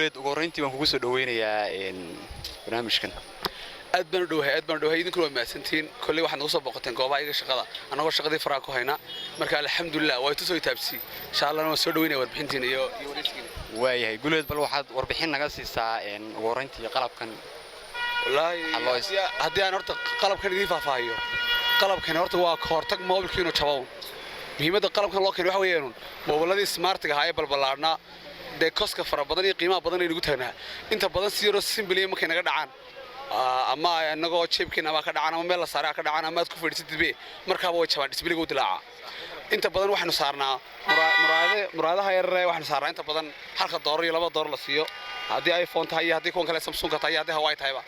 Guuleed, ugu horreyntii waan kugu soo dhaweynayaa barnaamijkan. Aad baan u dhowahay, aad baan u dhowahay. Idinkuna waa mahadsantihiin. Kolley waxaad nagu soo boqoteen goobaha iyaga shaqada, annagoo shaqadii faraha ku hayna. Marka alxamdulilah, waa itusoo itaabsi. Insha Allahna waan soo dhaweynaya warbixintiina iyo wareysigiina. Waayahay Guuleed, bal waxaad warbixin naga siisaa ugu horreyntii qalabkan. Wallaahi, haddii aan horta qalabkan idiin faahfaahiyo, qalabkani horta waa ka hortag moobilkii inuu jabow. Muhiimadda qalabkan loo keenay waxa weeyaan moobiladii smartiga ahaa ee balballaadhnaa, dee koska fara badan iyo qiimaha badan ay nagu taagnaa, inta badan si yaroo simple markay naga dhacaan, ama inagoo jeebkeena ama ka dhacaan ama meel la saaray ka dhacaan ama aad ku fadhiisatid be, markaaba way jabaan, displayga u dilaaca. Inta badan waxaanu saarnaa muraadaha yarare. Waxaanu saarnaa inta badan halka doolar iyo 2 doolar la siiyo, haddii iPhone tahay iyo haddii kuwan kale Samsungka tahay iyo haddii Hawaii tahayba.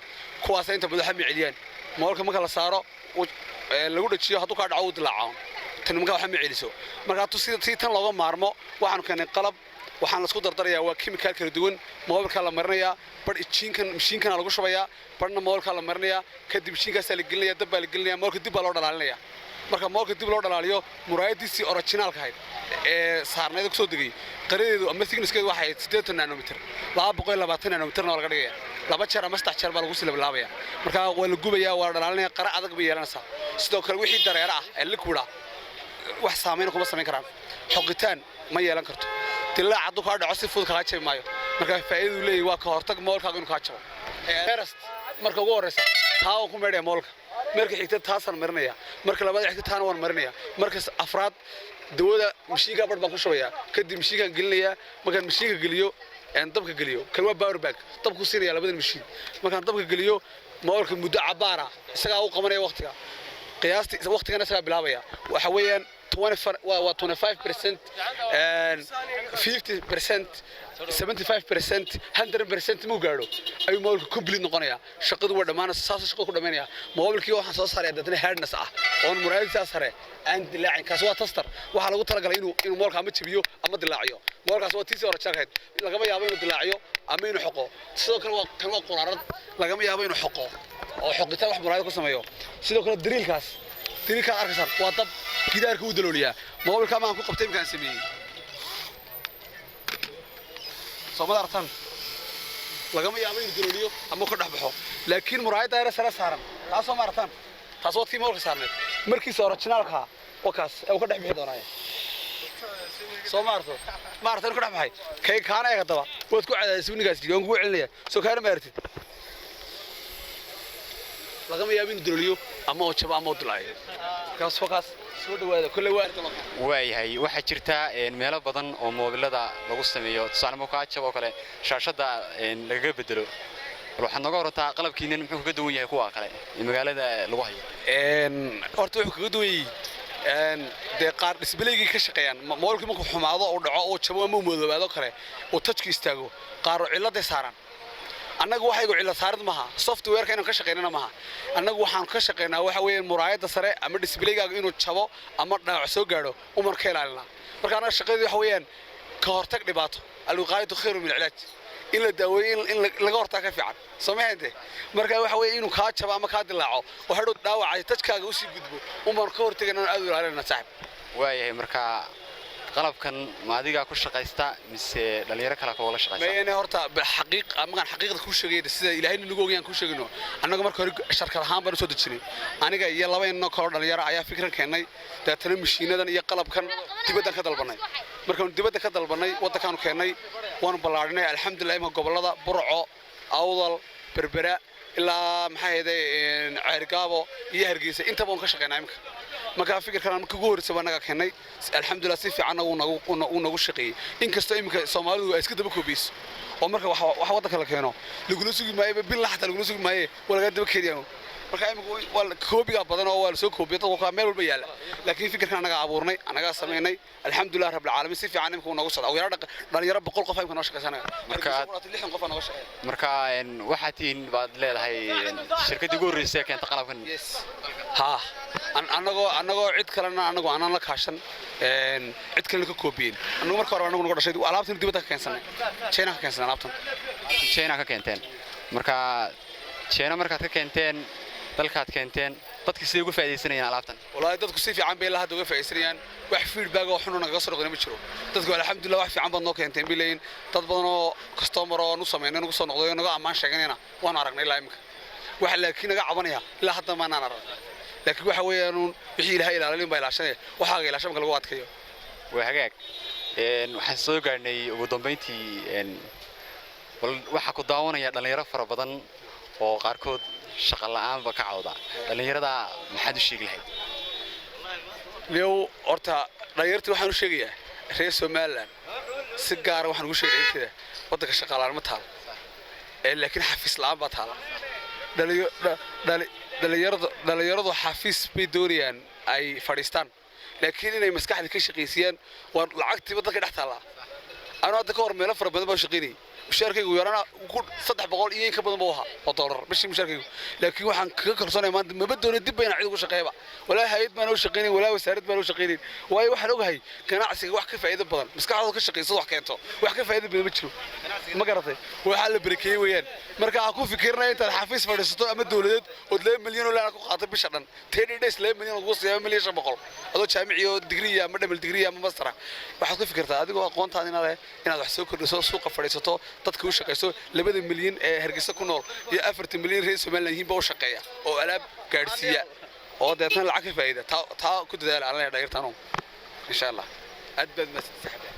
Kuwaasa inta badan waxba ma celiyaan. Moolka marka la saaro, lagu dhajiyo, hadduu kaa dhaco uu dilaaco. Tan markaa waxba ma celiso. Marka si tan looga maarmo, waxaanu keenay qalab. Waxaan la isku dardarayaa waa chemical kala duwan. Moobilkaa la marinayaa badh, ijiinkan mashiinkana lagu shubayaa, badhna moobilkaa la marinayaa. Kadib mashiinkaasaa la gelinaya, dab baa la gelinaya, moolka dib baa loo dhalaalinaya. Marka moolka dib loo dhalaaliyo, muraayadiisii originaalka ahayd ee saarnayda kusoo degay, qaradeedu ama thicknesskeedu waxay ahayd 80 nanometer, 220 nanometerna waa laga dhigaya. Laba jeer ama saddex jeer baa lagu silablaabaya. Marka waa la gubaya, waa la dhalaalinaya, qara adag bay yeelanaysaa. Sidoo kale wixii dareere ah ee liquid ah wax saamayn kuma samayn karaan, xoqitaan ma yeelan karto. Dilaac hadduu kaa dhaco, si fudud kaga jabi maayo. Marka faa'iidadu leeyahy waa ka hortag moolkaaga inuu kaa jabo. First, marka ugu horreysa taa waan ku meedhaya moolka, marka xigta taasaan marinaya, marka labaad xigta taana waan marinaya, marka afraad dawada mashiinka badh baan ku shubayaa. Kadib mashiinkaan gelinayaa. Markaan mashiinka geliyo, dabka geliyo, kan waa power bank, dabku siinaya labadan mashiin. Markaan dabka geliyo moolka, muddo cabaara isagaa u qabanaya waqtiga, qiyaastii waqtigana isagaa bilaabaya. Waxa weeyaan waa 25%, 50%, 75%, 100% muu gaadho ayuu mobilka complete noqonaya. Shaqadu waa dhammaanaysa, saasuu shaqadu ku dhammaynaya. Mobilkii waxaan soo saaraya dadna hardness ah oon muraayadiisaa sare aan dilaacin. Kaasi waa tester. Waxaa lagu talagalay inuu moolka ama jabiyo ama dilaaciyo. Moolkaas waa tiisii hore jarkayd, lagama yaabo inuu dilaaciyo ama inuu xoqo. Sidoo kale waa kan, waa quraarad, lagama yaabo inuu xoqo oo xoqitaan wax muraayad ku sameeyo. Sidoo kale drillkaas, drillkaad arkaysaan, waa dab gidaarka u dalooliyaa. Mobilka maan ku qabtay imkaan sameeyey, soomada artan, lagama yaabo inuu dalooliyo ama ka dhex baxo. Laakiin muraayadda yare sare saaran, taasoo ma aragtaan, taas waa tii moolka saarneed markiisa originaalka, waa kaas ee uu ka dhex bixi doonaaye. Soo ma arto? Ma aragta inuu ka dhex baxay? Kay kaana eeg. Haddaba waad ku cadaadisay ninkaas jiri, waan kugu celinaya. Soo kaana ma aragtid? Lagama yaabo inuu dalooliyo ama oo jabo ama oo dilaayo. Markaas waa kaas. Soo dhawaada kolley waa. Waayahay, waxaa jirta meelo badan oo moobilada lagu sameeyo, tusaale markaa jab oo kale shaashadda lagaga bedelo. Bal waxaad nooga horantaa qalabkiinan muxuu kaga duwan yahay kuwa kale ee magaalada lagu hayo? Horta wuxuu kaga duwan yahay, dee qaar displaygii ka shaqeeyaan. Moolkii markuu xumaado, uu dhaco, uu jabo ama uu madoobaado kale, uu touchku istaago, qaar cilladay saaraan. Annagu waxaygu cillad saarid maaha, softwareka inaan ka shaqeynana maaha. Annagu waxaan ka shaqeynaa waxa weeye muraayadda sare ama displaygaaga inuu jabo ama dhaawac soo gaadho uman ka ilaalinaa. Marka annaga shaqadii waxa weeyaan ka hortag dhibaato. الوقاية خير من العلاج. In la daaweeyo in laga hortaga ka fiican, soo ma hente? Marka waxa weeye inuu kaa jabo ama kaa dilaaco oo hadhow dhaawacay touchkaaga usii gudbo umaan ka hortagana, aad u ilaalinana, saaxib. Waayahay, marka qalabkan ma adigaa ku shaqaysta mise dhalinyaro kale kugula shaqaysta? Mayne, horta xaqiiq magaan xaqiiqda kuu sheegay, sida Ilaahay nagu ogayaan kuu sheegayno. Annaga marka hore sharkad ahaan baan usoo dejinay. Aniga iyo laba inoo kaloo dhalinyaro ayaa fikran keennay. Deetana mashiinadan iyo qalabkan dibaddan ka dalbanay. Markaanu dibadda ka dalbanay, waddankaanu keennay, waanu ballaadhinay. Alxamdulilah, imika gobollada Burco, Awdal, Berbera ilaa maxaa ahayday Ceergaabo iyo Hargeysa intaba waan ka shaqaynaa imika. Markaa fikirkan marka ugu horreysa baa naga keennay. Alxamdulilah, si fiicanna wuu nagu shaqeeyey, inkastoo iminka Soomaalidu ay iska daba koobiyeyso oo marka wax waddanka la keeno lagula sugi maayo bil, xataa lagula sugi maaye, waa laga daba keenaya. Marka imika waa koobigaa badan oo waa la soo koobiyay, dadku meel walba yaalla. Laakiin fikirkan annagaa abuurnay, annagaa samaynay. Alxamdulilah rabbil caalamiin, si fiican imika wuu noogu socda. Ugu yaraan dhalinyaro 100 qof imika noo shaqeysa anaga. 60 qof aa nooga shaqeeya. Marka waxaad tihiin baad leedahay shirkaddii ugu horreysay ee keenta qalabkan? Yes, ha, annagoo cid kalena annagu aanan la kaashan, cid kalena ka koobiyeen. Annagu marka hore annagu nagu dhashay. Alaabtan dibadda ka keensanay, China ka keensanay alaabtan. China ka keenteen. Marka China markaad ka keenteen, dalkaad keenteen. Dadka siday uga faa'iidaysanayaan alaabtan? Wallaahi, dadku si fiican bay ilaa hadda uga faa'iidaysanayaan. Wax feedback oo xun oo nagaga soo noqdina ma jiro. Dadku alxamdulillah, wax fiican baad noo keenteen bay leeyihin. Dad badan oo customer oo nu samaynay nagu soo noqday oo naga ammaan sheeganayna waanu aragnay ilaa imika. Wax laakiin naga cabanaya ilaa hadda maanaan arag, laakiin waxa weeyaan wixii Ilaahay ilaalin baa ilaashanaya. Waxaaga ilaasha marka lagu adkayo. Waa hagaag. Waxaan soo gaadhnay ugu dambayntii. Bal waxaa ku daawanaya dhallinyaro fara badan oo qaarkood shaqa la'aanba ka cawda. Dhallinyarada maxaad u sheegi lahayd? Liyow, horta dhalinyartii waxaan u sheegayaa, reer Somaliland si gaara waxaan ugu sheegay dhalinyarteeda, waddanka shaqa la'aan ma taalo ee laakiin xafiis la'aan baa taala. Dhalinyaradu xafiis bay doonayaan ay fadhiistaan, laakiin inay maskaxda ka shaqaysiiyaan waa lacagtiiba dadka dhex taallaa. Anuu hadda ka hor meelo fara badan baan shaqaynayay. Mushaarkaygu yarana ku 300 iyo in ka badan buu ahaa oo dollar bishii mushaarkaygu, laakiin waxaan kaga kalsoonaya maanta maba doono dib bayna cid ugu shaqeeyaba, walaa hay'ad baan u shaqaynayn, walaa wasaarad baan u shaqaynayn, waayo waxaan ogahay ganacsiga wax ka faa'iido badan, maskaxdooda ka shaqaysado wax keento, wax ka faa'iido badan ma jiro. Ma garatay? Waxaa la barakeeyey weeyaan. Marka ha ku fikirnaya intaad xafiis fadhiisato ama dowladeed ood 2 milyan oo laan ku qaato bisha dhan, 30 days 2 milyan oo kugu siiya, 1.5 milyan, adoo jaamici oo digriya ama double degree ama master ah. Waxaad ku fikirtaa adigoo aqoontaada inaad leh inaad wax soo kordhiso, suuqa fadhiisato, dadka u shaqayso. 2da milyan ee Hargeysa ku nool iyo 4ta milyan reer Somaliland yihiin baa u shaqeeya oo alaab gaadhsiiya oo deetna lacag ka faa'iida. Taa ku dadaala aan leeyahay dhalinyarta, insha Allah. Aad baad mahadsantahay.